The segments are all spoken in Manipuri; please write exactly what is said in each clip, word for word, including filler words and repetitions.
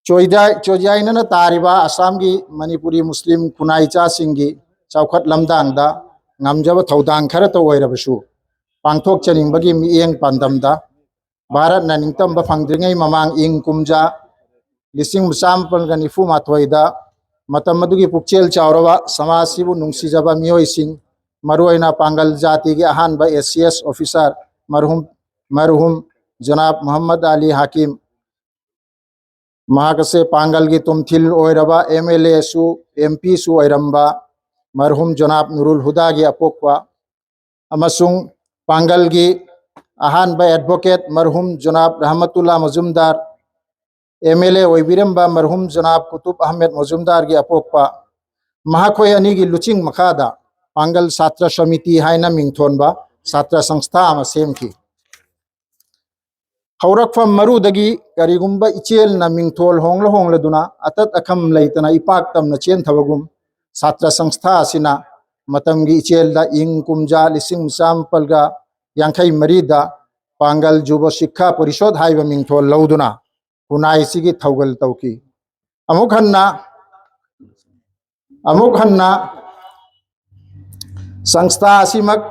ꯆꯣꯏꯗꯥꯏ-, ꯆꯣꯏꯗꯥꯏꯅꯅ ꯇꯥꯔꯤꯕ ꯑꯁꯥꯝꯒꯤ ꯃꯅꯤꯄꯨꯔꯤ ꯃꯨꯁꯂꯤꯝ ꯈꯨꯟꯅꯥꯏ ꯏꯆꯥꯁꯤꯡꯒꯤ ꯆꯥꯎꯈꯠ ꯂꯝꯗꯥꯡꯗ ꯉꯝꯖꯕ ꯊꯧꯗꯥꯡ ꯈꯔꯇ ꯑꯣꯏꯔꯕꯁꯨ, ꯄꯥꯡꯊꯣꯛꯆꯅꯤꯡꯕꯒꯤ ꯃꯤꯠꯌꯦꯡ ꯄꯥꯟꯗꯝꯗ ꯚꯥꯔꯠꯅ ꯅꯤꯡꯇꯝꯕ ꯐꯪꯗ꯭ꯔꯤꯉꯩ ꯃꯃꯥꯡ ꯏꯪ ꯀꯨꯝꯖꯥ ꯂꯤꯁꯤꯡ ꯆꯥꯃꯥꯄꯜꯒ ꯅꯤꯐꯨ ꯃꯥꯊꯣꯏꯗ ꯃꯇꯝ ꯑꯗꯨꯒꯤ ꯄꯨꯛꯆꯦꯜ ꯆꯥꯎꯔꯕ ꯁꯃꯥꯖꯁꯤꯕꯨ ꯅꯨꯡꯁꯤꯖꯕ ꯃꯤꯑꯣꯏꯁꯤꯡ, ꯃꯔꯨꯑꯣꯏꯅ ꯄꯥꯡꯒꯜ ꯖꯥꯇꯤꯒꯤ ꯑꯍꯥꯟꯕ ꯑꯦ ꯁꯤ ꯑꯦꯁ ꯑꯣꯐꯤꯁꯥꯔ ꯃꯔꯍꯨꯝ, ꯃꯔꯍꯨꯝ ꯖꯅꯥꯕ ꯃꯨꯍꯝꯃꯗ ꯑꯂꯤ ꯍꯥꯀꯤꯝ, ꯃꯍꯥꯛ ꯑꯁꯦ ꯄꯥꯡꯒꯜꯒꯤ ꯇꯨꯝꯊꯤꯜ ꯑꯣꯏꯔꯕ ꯑꯦꯝ ꯑꯦꯜ ꯑꯦꯁꯨ, ꯑꯦꯝ ꯄꯤꯁꯨ ꯑꯣꯏꯔꯝꯕ ꯃꯔꯍꯨꯝ ꯖꯅꯥꯕ ꯅꯨꯔꯨꯜ ꯍꯨꯗꯥꯒꯤ ꯑꯄꯣꯛꯄ, ꯑꯃꯁꯨꯡ ꯄꯥꯡꯒꯜꯒꯤ ꯑꯍꯥꯟꯕ ꯑꯦꯗꯚꯣꯀꯦꯠ ꯃꯔꯍꯨꯝ ꯖꯅꯥꯕ Rahmatullah Majumdar, M L A ꯑꯣꯏꯕꯤꯔꯝꯕ ꯃꯔꯍꯨꯝ ꯖꯅꯥꯕ ꯀꯨꯇꯨꯕ ꯑꯍꯃꯦꯗ ꯃꯖꯨꯝꯗꯥꯔꯒꯤ ꯑꯄꯣꯛꯄ, ꯃꯈꯣꯏ ꯑꯅꯤꯒꯤ ꯂꯨꯆꯤꯡ ꯃꯈꯥꯗ ꯄꯥꯡꯒꯜ ꯁꯥꯇ꯭ꯔ ꯁꯃꯤꯇꯤ ꯍꯥꯏꯅ ꯃꯤꯡꯊꯣꯟꯕ ꯁꯥꯇ꯭ꯔ ꯁꯪꯁꯊꯥ ꯑꯃ ꯁꯦꯝꯈꯤ꯫ ꯍꯧꯔꯛꯐꯝ ꯃꯔꯨꯗꯒꯤ ꯀꯔꯤꯒꯨꯝꯕ ꯏꯆꯦꯜꯅ ꯃꯤꯡꯊꯣꯜ ꯍꯣꯡꯂ ꯍꯣꯡꯂꯗꯨꯅ ꯑꯇꯠ ꯑꯈꯝ ꯂꯩꯇꯅ ꯏꯄꯥꯛ ꯇꯝꯅ ꯆꯦꯟꯊꯕꯒꯨꯝ, ꯁꯥꯇ꯭ꯔ ꯁꯪꯁꯊꯥ ꯑꯁꯤꯅ ꯃꯇꯝꯒꯤ ꯏꯆꯦꯜꯗ ꯏꯪ ꯀꯨꯝꯖꯥ ꯂꯤꯁꯤꯡ ꯆꯥꯃꯥꯄꯜꯒ ꯌꯥꯡꯈꯩ ꯃꯔꯤꯗ ꯄꯥꯡꯒꯜ ꯖꯨꯕ ꯁꯤꯛꯈꯥ ꯄꯔꯤꯁꯣꯗ ꯍꯥꯏꯕ ꯃꯤꯡꯊꯣꯜ ꯂꯧꯗꯨꯅ ꯈꯨꯟꯅꯥꯏꯁꯤꯒꯤ ꯊꯧꯒꯜ ꯇꯧꯈꯤ꯫ ꯑꯃꯨꯛ ꯍꯟꯅ, ꯑꯃꯨꯛ ꯍꯟꯅ ꯁꯪꯁꯊꯥ ꯑꯁꯤꯃꯛ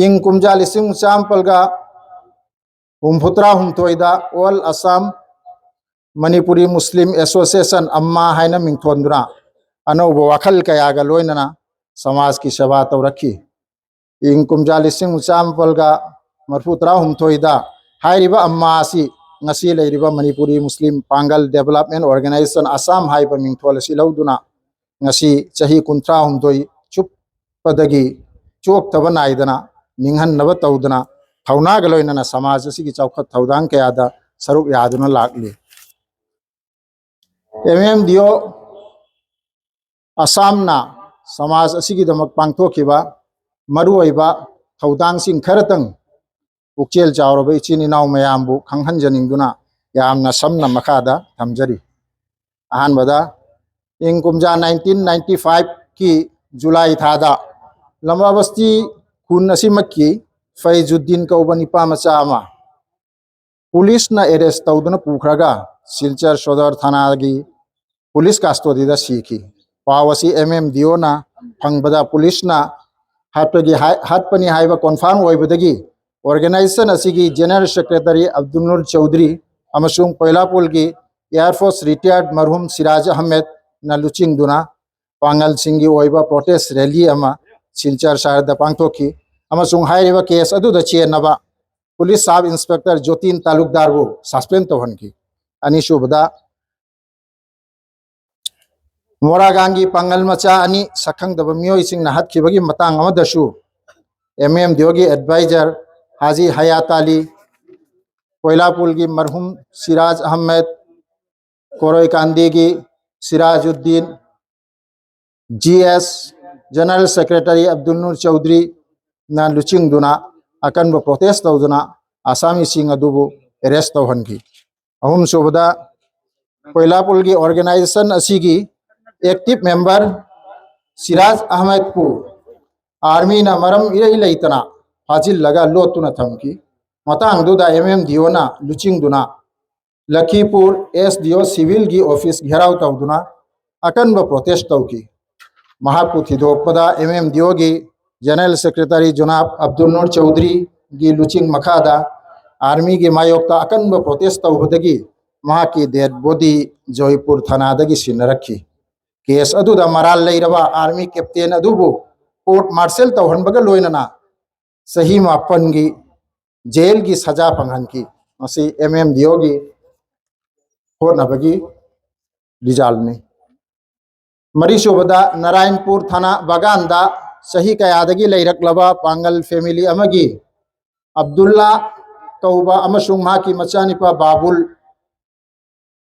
ꯏꯪ ꯀꯨꯝꯖꯥ ꯂꯤꯁꯤꯡ ꯆꯥꯃꯥꯄꯜꯒ ꯍꯨꯝꯐꯨꯇꯔꯥ ꯍꯨꯝꯊꯣꯏꯗ ꯑꯣꯜ ꯑꯁꯥꯝ ꯃꯅꯤꯄꯨꯔꯤ ꯃꯨꯁꯂꯤꯝ ꯑꯦꯁꯣꯁꯤꯌꯦꯁꯟ, ꯑꯝꯃꯥ ꯍꯥꯏꯅ ꯃꯤꯡꯊꯣꯟꯗꯨꯅ ꯑꯅꯧꯕ ꯋꯥꯈꯜ ꯀꯌꯥꯒ ꯂꯣꯏꯅꯅ ꯁꯃꯥꯖꯀꯤ ꯁꯦꯕꯥ ꯇꯧꯔꯛꯈꯤ꯫ ꯏꯪ ꯀꯨꯝꯖꯥ ꯂꯤꯁꯤꯡ ꯆꯥꯃꯥꯄꯜꯒ ꯃꯔꯤꯐꯨꯇꯔꯥ ꯍꯨꯝꯊꯣꯏꯗ ꯍꯥꯏꯔꯤꯕ ꯑꯝꯃꯥ ꯑꯁꯤ ꯉꯁꯤ ꯂꯩꯔꯤꯕ ꯃꯅꯤꯄꯨꯔꯤ ꯃꯨꯁꯂꯤꯝ ꯄꯥꯡꯒꯜ ꯗꯦꯕꯂꯞꯃꯦꯟ ꯑꯣꯔꯒꯅꯥꯏꯖꯦꯁꯟ ꯑꯁꯥꯝ ꯍꯥꯏꯕ ꯃꯤꯡꯊꯣꯜ ꯑꯁꯤ ꯂꯧꯗꯨꯅ ꯉꯁꯤ ꯆꯍꯤ ꯀꯨꯟꯊ꯭ꯔꯥ ꯍꯨꯝꯗꯣꯏ ꯆꯨꯞꯄꯗꯒꯤ ꯆꯣꯛꯊꯕ ꯅꯥꯏꯗꯅ ꯅꯤꯡꯍꯟꯅꯕ ꯇꯧꯗꯅ ꯊꯧꯅꯥꯒ ꯂꯣꯏꯅꯅ ꯁꯃꯥꯖ ꯑꯁꯤꯒꯤ ꯆꯥꯎꯈꯠ ꯊꯧꯗꯥꯡ ꯀꯌꯥꯗ ꯁꯔꯨꯛ ꯌꯥꯗꯨꯅ ꯂꯥꯛꯂꯤ꯫ ꯑꯦꯝ ꯑꯦꯝ ꯗꯤ ꯑꯣ ꯑꯁꯥꯝꯅ ꯁꯃꯥꯖ ꯑꯁꯤꯒꯤꯗꯃꯛ ꯄꯥꯡꯊꯣꯛꯈꯤꯕ ꯃꯔꯨꯑꯣꯏꯕ ꯊꯧꯗꯥꯡꯁꯤꯡ ꯈꯔꯇꯪ ꯄꯨꯛꯆꯦꯜ ꯆꯥꯎꯔꯕ ꯏꯆꯤꯟ ꯏꯅꯥꯎ ꯃꯌꯥꯝꯕꯨ ꯈꯪꯍꯟꯖꯅꯤꯡꯗꯨꯅ ꯌꯥꯝꯅ ꯁꯝꯅ ꯃꯈꯥꯗ ꯊꯝꯖꯔꯤ꯫ ꯑꯍꯥꯟꯕꯗ, ꯏꯪ ꯀꯨꯝꯖꯥ ꯅꯥꯏꯟꯇꯤꯟ ꯅꯥꯏꯟꯇꯤ ꯐꯥꯏꯚꯀꯤ ꯖꯨꯂꯥꯏ ꯊꯥꯗ ꯂꯝꯕꯥꯕꯁꯇꯤ ꯈꯨꯟ ꯑꯁꯤꯃꯛꯀꯤ ꯐꯩꯖꯨꯗꯤꯟ ꯀꯧꯕ ꯅꯤꯄꯥ ꯃꯆꯥ ꯑꯃ ꯄꯨꯂꯤꯁꯅ ꯑꯦꯔꯦꯁ ꯇꯧꯗꯨꯅ ꯄꯨꯈ꯭ꯔꯒ ꯁꯤꯜꯆꯔ ꯁꯣꯗꯔ ꯊꯥꯅꯥꯒꯤ ꯄꯨꯂꯤꯁ ꯀꯁꯇꯣꯗꯤꯗ ꯁꯤꯈꯤ꯫ ꯄꯥꯎ ꯑꯁꯤ ꯑꯦꯝ ꯑꯦꯝ ꯗꯤ ꯑꯣꯅ ꯐꯪꯕꯗ ꯄꯨꯂꯤꯁꯅ ꯍꯥꯠꯄꯒꯤ ꯍꯥꯏ-, ꯍꯥꯠꯄꯅꯤ ꯍꯥꯏꯕ ꯀꯣꯟꯐꯥꯔꯝ ꯑꯣꯏꯕꯗꯒꯤ ꯑꯣꯔꯒꯅꯥꯏꯖꯦꯁꯟ ꯑꯁꯤꯒꯤ ꯖꯦꯅꯔꯦꯜ ꯁꯦꯀ꯭ꯔꯦꯇꯔꯤ ꯑꯕꯗꯨꯜ ꯅꯨꯔ ꯆꯧꯗ꯭ꯔꯤ ꯑꯃꯁꯨꯡ ꯀꯣꯏꯂꯥꯄꯨꯔꯒꯤ ꯑꯦꯌꯔ ꯐꯣꯔꯁ ꯔꯤꯇꯥꯌꯔꯗ ꯃꯔꯍꯨꯝ ꯁꯤꯔꯥꯖ ꯑꯍꯃꯦꯗꯅ ꯂꯨꯆꯤꯡꯗꯨꯅ ꯄꯥꯡꯒꯜꯁꯤꯡꯒꯤ ꯑꯣꯏꯕ ꯄ꯭ꯔꯣꯇꯦꯁ ꯔꯦꯂꯤ ꯑꯃ ꯁꯤꯜꯆꯔ ꯁꯍꯔꯗ ꯄꯥꯡꯊꯣꯛꯈꯤ ꯑꯃꯁꯨꯡ ꯍꯥꯏꯔꯤꯕ ꯀꯦꯁ ꯑꯗꯨꯗ ꯆꯦꯟꯅꯕ ꯄꯨꯂꯤꯁ ꯁꯕ ꯏꯟꯁꯄꯦꯛꯇꯔ ꯖꯣꯇꯤꯟ ꯇꯥꯂꯨꯛꯗꯥꯔꯕꯨ ꯁꯁꯄꯦꯟ ꯇꯧꯍꯟꯈꯤ꯫ ꯑꯅꯤꯁꯨꯕꯗ, ꯃꯣꯔꯥꯒꯥꯡꯒꯤ ꯄꯥꯡꯒꯜ ꯃꯆꯥ ꯑꯅꯤ ꯁꯛꯈꯪꯗꯕ ꯃꯤꯑꯣꯏꯁꯤꯡꯅ ꯍꯥꯠꯈꯤꯕꯒꯤ ꯃꯇꯥꯡ ꯑꯃꯗꯁꯨ ꯑꯦꯝ ꯑꯦꯝ ꯗꯤ ꯑꯣꯒꯤ ꯑꯦꯗꯚꯥꯏꯖꯔ ꯍꯥꯖꯤ ꯍꯌꯥꯠ ꯑꯂꯤ, ꯀꯣꯏꯂꯥꯄꯨꯔꯒꯤ ꯃꯔꯍꯨꯝ ꯁꯤꯔꯥꯖ ꯑꯍꯃꯦꯗ, ꯀꯣꯔꯣꯏꯀꯥꯟꯗꯤꯒꯤ ꯁꯤꯔꯥꯖꯨꯗꯤꯟ, ꯖꯤ ꯑꯦꯁ, ꯖꯦꯅꯔꯦꯜ ꯁꯦꯀ꯭ꯔꯦꯇꯔꯤ ꯑꯕꯗꯨꯜ ꯅꯨꯔ ꯆꯧꯗ꯭ꯔꯤꯅ ꯂꯨꯆꯤꯡꯗꯨꯅ ꯑꯀꯟꯕ ꯄ꯭ꯔꯣꯇꯦꯁ ꯇꯧꯗꯨꯅ ꯑꯁꯥꯃꯤꯁꯤꯡ ꯑꯗꯨꯕꯨ ꯑꯦꯔꯦꯁ ꯇꯧꯍꯟꯈꯤ꯫ ꯑꯍꯨꯝꯁꯨꯕꯗ, ꯀꯣꯏꯂꯥꯄꯨꯔꯒꯤ ꯑꯣꯔꯒꯅꯥꯏꯖꯦꯁꯟ ꯑꯁꯤꯒꯤ ꯑꯦꯛꯇꯤꯚ ꯃꯦꯝꯕꯔ ꯁꯤꯔꯥꯖ ꯑꯍꯃꯦꯗꯄꯨ ꯑꯥꯔꯃꯤꯅ ꯃꯔꯝ ꯏꯔꯩ ꯂꯩꯇꯅ ꯐꯥꯖꯤꯜꯂꯒ ꯂꯣꯠꯇꯨꯅ ꯊꯝꯈꯤ꯫ ꯃꯇꯥꯡꯗꯨꯗ ꯑꯦꯝ ꯑꯦꯝ ꯗꯤ ꯑꯣꯅ ꯂꯨꯆꯤꯡꯗꯨꯅ ꯂꯈꯤꯄꯨꯔ ꯑꯦꯁ ꯗꯤ ꯑꯣ ꯁꯤꯚꯤꯜꯒꯤ ꯑꯣꯐꯤꯁ ꯘꯦꯔꯥꯎ ꯇꯧꯗꯨꯅ ꯑꯀꯟꯕ ꯄ꯭ꯔꯣꯇꯦꯁ ꯇꯧꯈꯤ꯫ ꯃꯍꯥꯛꯄꯨ ꯊꯤꯗꯣꯛꯄꯗ ꯑꯦꯝ ꯑꯦꯝ ꯗꯤ ꯑꯣꯒꯤ ꯖꯦꯅꯔꯦꯜ ꯁꯦꯀ꯭ꯔꯦꯇꯔꯤ ꯖꯣꯅꯥꯕ ꯑꯕꯗꯨꯜ ꯅꯨꯔ ꯆꯧꯗ꯭ꯔꯤꯒꯤ ꯂꯨꯆꯤꯡ ꯃꯈꯥꯗ ꯑꯥꯔꯃꯤꯒꯤ ꯃꯥꯌꯣꯛꯇ ꯑꯀꯟꯕ ꯄ꯭ꯔꯣꯇꯦꯁ ꯇꯧꯕꯗꯒꯤ ꯃꯍꯥꯛꯀꯤ ꯗꯦꯗ ꯕꯣꯗꯤ ꯖꯣꯏꯄꯨꯔ ꯊꯥꯅꯥꯗꯒꯤ ꯁꯤꯟꯅꯔꯛꯈꯤ꯫ ꯀꯦꯁ ꯑꯗꯨꯗ ꯃꯔꯥꯜ ꯂꯩꯔꯕ ꯑꯥꯔꯃꯤ ꯀꯦꯞꯇꯦꯟ ꯑꯗꯨꯕꯨ ꯀꯣꯔꯠ ꯃꯥꯔꯁꯦꯜ ꯇꯧꯍꯟꯕꯒ ꯂꯣꯏꯅꯅ ꯆꯍꯤ ꯃꯥꯄꯟꯒꯤ ꯖꯦꯜꯒꯤ ꯁꯖꯥ ꯐꯪꯍꯟꯈꯤ꯫ ꯃꯁꯤ ꯑꯦꯝ ꯑꯦꯝ ꯗꯤ ꯑꯣꯒꯤ ꯍꯣꯠꯅꯕꯒꯤ ꯔꯤꯖꯜꯅꯤ꯫ ꯃꯔꯤꯁꯨꯕꯗ, ꯅꯥꯔꯥꯌꯟꯄꯨꯔ ꯊꯥꯅꯥ ꯕꯒꯥꯟꯗ ꯆꯍꯤ ꯀꯌꯥꯗꯒꯤ ꯂꯩꯔꯛꯂꯕ ꯄꯥꯡꯒꯜ ꯐꯦꯃꯤꯂꯤ ꯑꯃꯒꯤ ꯑꯕꯗꯨꯜꯂꯥ ꯀꯧꯕ ꯑꯃꯁꯨꯡ ꯃꯍꯥꯛꯀꯤ ꯃꯆꯥꯅꯨꯄꯥ ꯕꯥꯕꯨꯜ,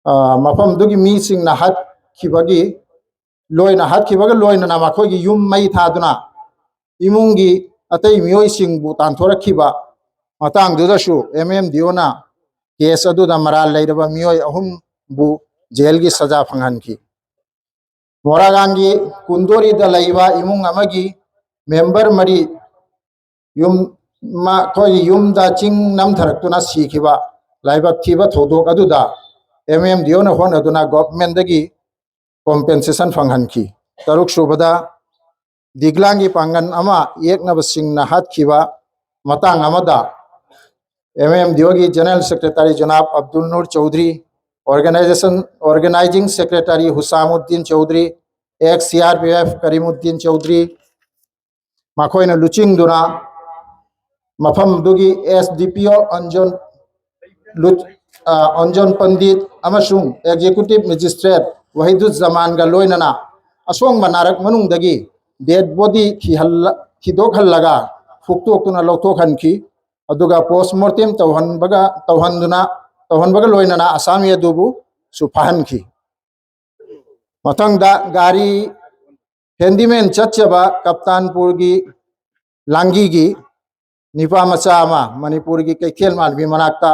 ꯑ, ꯃꯐꯝꯗꯨꯒꯤ ꯃꯤꯁꯤꯡꯅ ꯍꯥꯠꯈꯤꯕꯒꯤ ꯂꯣꯏꯅ ꯍꯥꯠꯈꯤꯕꯒ ꯂꯣꯏꯅꯅ ꯃꯈꯣꯏꯒꯤ ꯌꯨꯝ ꯃꯩ ꯊꯥꯗꯨꯅ ꯏꯃꯨꯡꯒꯤ ꯑꯇꯩ ꯃꯤꯑꯣꯏꯁꯤꯡꯕꯨ ꯇꯥꯟꯊꯣꯔꯛꯈꯤꯕ ꯃꯇꯥꯡꯗꯨꯗꯁꯨ ꯑꯦꯝ ꯑꯦꯝ ꯗꯤ ꯑꯣꯅ ꯀꯦꯁ ꯑꯗꯨꯗ ꯃꯔꯥꯜ ꯂꯩꯔꯕ ꯃꯤꯑꯣꯏ ꯑꯍꯨꯝꯕꯨ ꯖꯦꯜꯒꯤ ꯁꯖꯥ ꯐꯪꯍꯟꯈꯤ꯫ ꯃꯣꯔꯥꯒꯥꯡꯒꯤ ꯀꯨꯟꯗꯣꯔꯤꯗ ꯂꯩꯕ ꯏꯃꯨꯡ ꯑꯃꯒꯤ ꯃꯦꯝꯕꯔ ꯃꯔꯤ ꯌꯨꯝ, ꯃꯈꯣꯏꯒꯤ ꯌꯨꯝꯗ ꯆꯤꯡ ꯅꯝꯊꯔꯛꯇꯨꯅ ꯁꯤꯈꯤꯕ ꯂꯥꯏꯕꯛ ꯊꯤꯕ ꯊꯧꯗꯣꯛ ꯑꯗꯨꯗ ꯑꯦꯝ ꯑꯦꯝ ꯗꯤ ꯑꯣꯅ ꯍꯣꯠꯅꯗꯨꯅ ꯒꯣꯚꯔꯟꯃꯦꯟꯠꯇꯒꯤ ꯀꯣꯝꯄꯦꯟꯁꯦꯁꯟ ꯐꯪꯍꯟꯈꯤ꯫ ꯇꯔꯨꯛ ꯁꯨꯕꯗ, ꯗꯤꯒ꯭ꯂꯥꯡꯒꯤ ꯄꯥꯡꯒꯜ ꯑꯃ ꯌꯦꯛꯅꯕꯁꯤꯡꯅ ꯍꯥꯠꯈꯤꯕ ꯃꯇꯥꯡ ꯑꯃꯗ, ꯑꯦꯝ ꯑꯦꯝ ꯗꯤ ꯑꯣꯒꯤ ꯖꯦꯅꯔꯦꯜ ꯁꯦꯀ꯭ꯔꯦꯇꯔꯤ ꯖꯅꯥꯕ Abdul Noor Chaudhary, organisation, organising secretary Husamuddin Chaudhary, ex C R P F Karimuddin Chaudhary, ꯃꯈꯣꯏꯅ ꯂꯨꯆꯤꯡꯗꯨꯅ ꯃꯐꯝꯗꯨꯒꯤ ꯑꯦꯁ ꯗꯤ ꯄꯤ ꯑꯣ ꯑꯟꯖꯣꯟ ꯂꯨ-, ꯑ, ꯑꯟꯖꯣꯟ ꯄꯟꯗꯤꯠ ꯑꯃꯁꯨꯡ ꯑꯦꯛꯖꯤꯀ꯭ꯌꯨꯇꯤꯚ ꯃꯦꯖꯤꯁꯇ꯭ꯔꯦꯠ ꯋꯥꯍꯤꯗꯨꯖ ꯖꯃꯥꯟꯒ ꯂꯣꯏꯅꯅ ꯑꯁꯣꯡꯕ ꯅꯥꯔꯛ ꯃꯅꯨꯡꯗꯒꯤ ꯗꯦꯗ ꯕꯣꯗꯤ ꯊꯤꯍꯜꯂ-, ꯊꯤꯗꯣꯛꯍꯜꯂꯒ ꯐꯨꯛꯇꯣꯛꯇꯨꯅ ꯂꯧꯊꯣꯛꯍꯟꯈꯤ꯫ ꯑꯗꯨꯒ ꯄꯣꯁꯃꯣꯔꯇꯦꯝ ꯇꯧꯍꯟꯕꯒ, ꯇꯧꯍꯟꯗꯨꯅ, ꯇꯧꯍꯟꯕꯒ ꯂꯣꯏꯅꯅ ꯑꯁꯥꯃꯤ ꯑꯗꯨꯕꯨꯁꯨ ꯐꯥꯍꯟꯈꯤ꯫ ꯃꯊꯪꯗ ꯒꯥꯔꯤ, ꯍꯦꯟꯗꯤꯃꯦꯟ ꯆꯠꯆꯕ ꯀꯞꯇꯥꯟꯄꯨꯔꯒꯤ ꯂꯥꯡꯒꯤꯒꯤ ꯅꯤꯄꯥ ꯃꯆꯥ ꯑꯃ ꯃꯅꯤꯄꯨꯔꯒꯤ ꯀꯩꯊꯦꯜ ꯃꯥꯟꯕꯤ ꯃꯅꯥꯛꯇ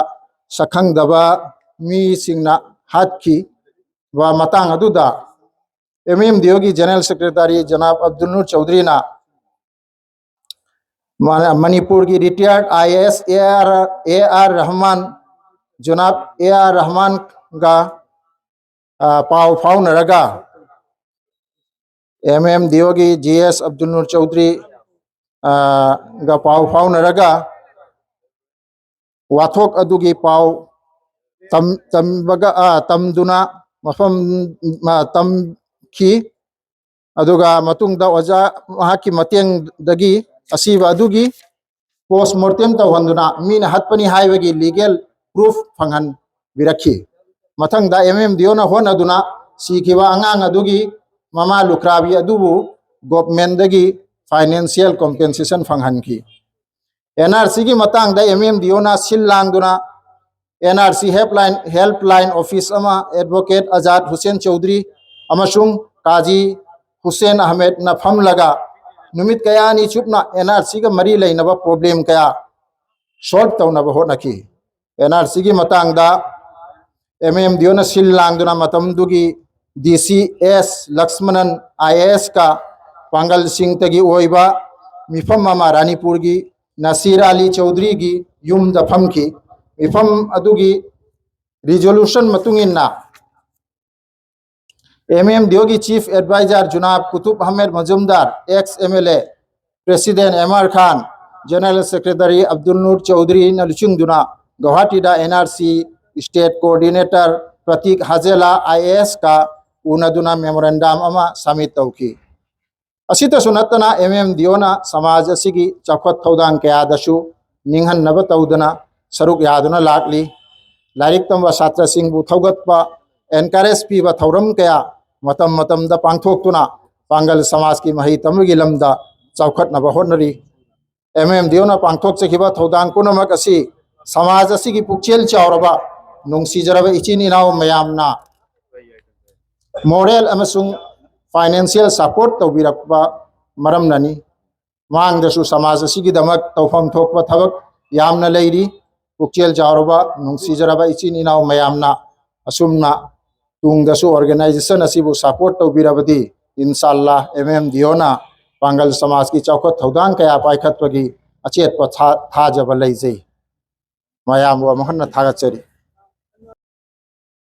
ꯁꯛꯈꯪꯗꯕ ꯃꯤꯁꯤꯡꯅ ꯍꯥꯠꯈꯤꯕ ꯃꯇꯥꯡ ꯑꯗꯨꯗ ꯑꯦꯝ ꯑꯦꯝ ꯗꯤ ꯑꯣꯒꯤ ꯖꯦꯅꯔꯦꯜ ꯁꯦꯀ꯭ꯔꯦꯇꯔꯤ ꯖꯅꯥꯕ ꯑꯕꯗꯨꯜ ꯅꯨꯔ ꯆꯧꯙꯔꯤꯅ ꯃ-, ꯃꯅꯤꯄꯨꯔꯒꯤ ꯔꯤꯇꯥꯌꯔꯗ ꯑꯥꯏ ꯑꯦ ꯑꯦꯁ ꯑꯦ ꯑꯥꯔ, ꯑꯦ ꯑꯥꯔ ꯔꯍꯃꯥꯟ, ꯖꯅꯥꯕ ꯑꯦ ꯑꯥꯔ ꯔꯍꯃꯥꯟꯒ, ꯑ, ꯄꯥꯎ ꯐꯥꯎꯅꯔꯒ, ꯑꯦꯝ ꯑꯦꯝ ꯗꯤ ꯑꯣꯒꯤ ꯖꯤ ꯑꯦꯁ ꯑꯕꯗꯨꯜ ꯅꯨꯔ ꯆꯧꯙꯔꯤ, ꯑ, ꯒ ꯄꯥꯎ ꯐꯥꯎꯅꯔꯒ, ꯋꯥꯊꯣꯛ ꯑꯗꯨꯒꯤ ꯄꯥꯎ ꯇꯝ-, ꯇꯝꯕꯒ, ꯑ, ꯇꯝꯗꯨꯅ ꯃꯐꯝ, ꯑ, ꯇꯝꯈꯤ꯫ ꯑꯗꯨꯒ ꯃꯇꯨꯡꯗ ꯑꯣꯖꯥ ꯃꯍꯥꯛꯀꯤ ꯃꯇꯦꯡꯗꯒꯤ ꯑꯁꯤꯕ ꯑꯗꯨꯒꯤ ꯄꯣꯁꯃꯣꯔꯇꯦꯝ ꯇꯧꯍꯟꯗꯨꯅ ꯃꯤꯅ ꯍꯠꯄꯅꯤ ꯍꯥꯏꯕꯒꯤ ꯂꯤꯒꯦꯜ ꯄ꯭ꯔꯨꯐ ꯐꯪꯍꯟꯕꯤꯔꯛꯈꯤ꯫ ꯃꯊꯪꯗ ꯑꯦꯝ ꯑꯦꯝ ꯗꯤ ꯑꯣꯅ ꯍꯣꯠꯅꯗꯨꯅ ꯁꯤꯈꯤꯕ ꯑꯉꯥꯡ ꯑꯗꯨꯒꯤ ꯃꯃꯥ ꯂꯨꯈ꯭ꯔꯥꯕꯤ ꯑꯗꯨꯕꯨ ꯒꯣꯚꯔꯟꯃꯦꯟꯠꯇꯒꯤ ꯐꯥꯏꯅꯥꯟꯁꯤꯌꯦꯜ ꯀꯣꯝꯄꯦꯟꯁꯦꯁꯟ ꯐꯪꯍꯟꯈꯤ꯫ ꯑꯦꯟ ꯑꯥꯔ ꯁꯤꯒꯤ ꯃꯇꯥꯡꯗ ꯑꯦꯝ ꯑꯦꯝ ꯗꯤ ꯑꯣꯅ ꯁꯤꯜ ꯂꯥꯡꯗꯨꯅ N R C helpline, helpline office ꯑꯃ ꯑꯦꯗꯚꯣꯀꯦꯠ ꯑꯖꯥꯗ ꯍꯨꯁꯦꯟ ꯆꯧꯙꯔꯤ ꯑꯃꯁꯨꯡ ꯀꯥꯖꯤ ꯍꯨꯁꯦꯟ ꯑꯍꯃꯦꯗꯅ ꯐꯝꯂꯒ ꯅꯨꯃꯤꯠ ꯀꯌꯥꯅꯤ ꯆꯨꯞꯅ ꯑꯦꯟ ꯑꯥꯔ ꯁꯤꯒ ꯃꯔꯤ ꯂꯩꯅꯕ ꯄ꯭ꯔꯣꯕ꯭ꯂꯦꯝ ꯀꯌꯥ ꯁꯣꯜꯚ ꯇꯧꯅꯕ ꯍꯣꯠꯅꯈꯤ꯫ ꯑꯦꯟ ꯑꯥꯔ ꯁꯤꯒꯤ ꯃꯇꯥꯡꯗ ꯑꯦꯝ ꯑꯦꯝ ꯗꯤ ꯑꯣꯅ ꯁꯤꯜ ꯂꯥꯡꯗꯨꯅ ꯃꯇꯝꯗꯨꯒꯤ ꯗꯤ C S ꯂꯛꯁꯃꯅꯟ I A ask ꯄꯥꯡꯒꯜꯁꯤꯡꯇꯒꯤ ꯑꯣꯏꯕ ꯃꯤꯐꯝ ꯑꯃ ꯔꯥꯅꯤꯄꯨꯔꯒꯤ ꯅꯁꯤꯔ ꯑꯂꯤ ꯆꯧꯙꯔꯤꯒꯤ ꯌꯨꯝꯗ ꯐꯝꯈꯤ꯫ ꯃꯤꯐꯝ ꯑꯗꯨꯒꯤ Resolution ꯃꯇꯨꯡ ꯏꯟꯅ M M D O ꯒꯤ Chief Advisor ꯖꯨꯅꯥꯕ Qutub Ahmed ꯃꯖꯨꯝꯗꯥꯔ, ex M L A, President M R Khan, General Secretary Abdul Noor ꯆꯧꯙꯔꯤꯅ ꯂꯨꯆꯤꯡꯗꯨꯅ ꯒꯧꯍꯥꯇꯤꯗ N R C State Coordinator ꯄ꯭ꯔꯇꯤꯛ ꯍꯥꯖꯦꯂꯥ I A S ꯀ ꯎꯅꯗꯨꯅ memorandum ꯑꯃ submit ꯇꯧꯈꯤ꯫ ꯑꯁꯤꯇꯁꯨ ꯅꯠꯇꯅ M M D O ꯅ ꯁꯃꯥꯖ ꯑꯁꯤꯒꯤ ꯆꯥꯎꯈꯠ ꯊꯧꯗꯥꯡ ꯀꯌꯥꯗꯁꯨ ꯅꯤꯡꯍꯟꯅꯕ ꯇꯧꯗꯅ ꯁꯔꯨꯛ ꯌꯥꯗꯨꯅ ꯂꯥꯛꯂꯤ꯫ ꯂꯥꯏꯔꯤꯛ ꯇꯝꯕ ꯁꯥꯇ꯭ꯔꯁꯤꯡꯕꯨ ꯊꯧꯒꯠꯄ, encourage ꯄꯤꯕ ꯊꯧꯔꯝ ꯀꯌꯥ ꯃꯇꯝ ꯃꯇꯝꯗ ꯄꯥꯡꯊꯣꯛꯇꯨꯅ ꯄꯥꯡꯒꯜ ꯁꯃꯥꯖꯀꯤ ꯃꯍꯩ ꯇꯝꯕꯒꯤ ꯂꯝꯗ ꯆꯥꯎꯈꯠꯅꯕ ꯍꯣꯠꯅꯔꯤ꯫ M M D O ꯅ ꯄꯥꯡꯊꯣꯛꯆꯈꯤꯕ ꯊꯧꯗꯥꯡ ꯄꯨꯝꯅꯃꯛ ꯑꯁꯤ ꯁꯃꯥꯖ ꯑꯁꯤꯒꯤ ꯄꯨꯛꯆꯦꯜ ꯆꯥꯎꯔꯕ, ꯅꯨꯡꯁꯤꯖꯔꯕ ꯏꯆꯤꯟ ꯏꯅꯥꯎ ꯃꯌꯥꯝꯅ moral ꯑꯃꯁꯨꯡ financial support ꯇꯧꯕꯤꯔꯛꯄ ꯃꯔꯝꯅꯅꯤ꯫ ꯃꯥꯡꯗꯁꯨ ꯁꯃꯥꯖ ꯑꯁꯤꯒꯤꯗꯃꯛ ꯇꯧꯐꯝ ꯊꯣꯛꯄ ꯊꯕꯛ ꯌꯥꯝꯅ ꯂꯩꯔꯤ꯫ ꯄꯨꯛꯆꯦꯜ ꯆꯥꯎꯔꯕ, ꯅꯨꯡꯁꯤꯖꯔꯕ ꯏꯆꯤꯟ ꯏꯅꯥꯎ ꯃꯌꯥꯝꯅ ꯑꯁꯨꯝꯅ ꯇꯨꯡꯗꯁꯨ organization ꯑꯁꯤꯕꯨ support ꯇꯧꯕꯤꯔꯕꯗꯤ, ꯏꯟꯁꯥꯜꯂꯥ, M M D O ꯅ ꯄꯥꯡꯒꯜ ꯁꯃꯥꯖꯀꯤ ꯆꯥꯎꯈꯠ ꯊꯧꯗꯥꯡ ꯀꯌꯥ ꯄꯥꯏꯈꯠꯄꯒꯤ ꯑꯆꯦꯠꯄ ꯊꯥ-, ꯊꯥꯖꯕ ꯂꯩꯖꯩ꯫ ꯃꯌꯥꯝꯕꯨ ꯑꯃꯨꯛ ꯍꯟꯅ ꯊꯥꯒꯠꯆꯔꯤ꯫